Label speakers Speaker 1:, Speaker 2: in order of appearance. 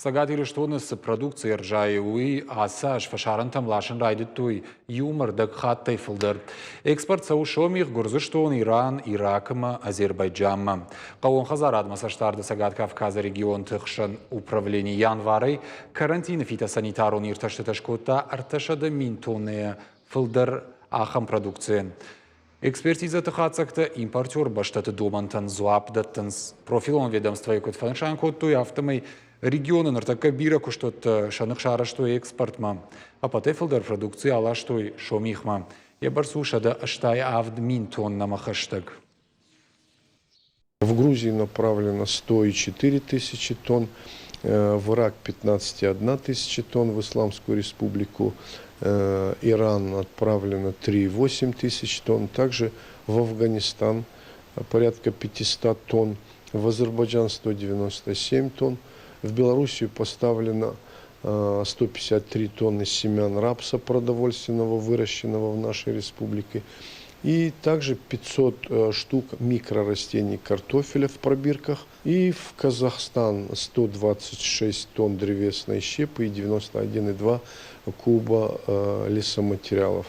Speaker 1: Цӕгат Ирыстоны цы продукци ӕрзайы, уый ацы аз фӕсарӕнтӕм ласын райдыдтой иумӕ рдӕг хаттӕй фылдӕр. Экспорт цӕуы Сомих, Гуырдзыстон, Иран, Ирак ӕмӕ Азербайджанмӕ. Хъӕууон хӕдзарадмӕ цӕстдарды Цӕгат Кавказы регионты хсӕн управлени январӕй карантины фитосанитарон иртӕстытӕ скодта 300 000 тоннӕйӕ фылдӕр ахӕм продукцийӕн. Экспертизӕты хатдзӕгтӕ импортер бӕстӕты домӕнтӕн дзуапп дӕттынц. Профилон ведомствойы куыд фӕнысан кодтой, афтӕмӕй регионы ныртӕккӕ бирӕ куыстуӕттӕ сӕ ных сарӕзтой экспортмӕ. Ӕппӕтӕй фылдӕр продукци аластой Сомихмӕ. Йӕ бӕрц у 187 000 тоннӕмӕ хӕстӕг.
Speaker 2: В Грузии направлено 104 тысячи тонн, в Ирак 15,1 тысячи тонн, в Исламскую республику Иран отправлено 3,8 тысяч тонн, также в Афганистан порядка 500 тонн, в Азербайджан 197 тонн, в Белоруссию поставлено 153 тонны семян рапса продовольственного, выращенного в нашей республике. И также 500 штук микрорастений картофеля в пробирках. И в Казахстан 126 тонн древесной щепы и 91,2 куба лесоматериалов.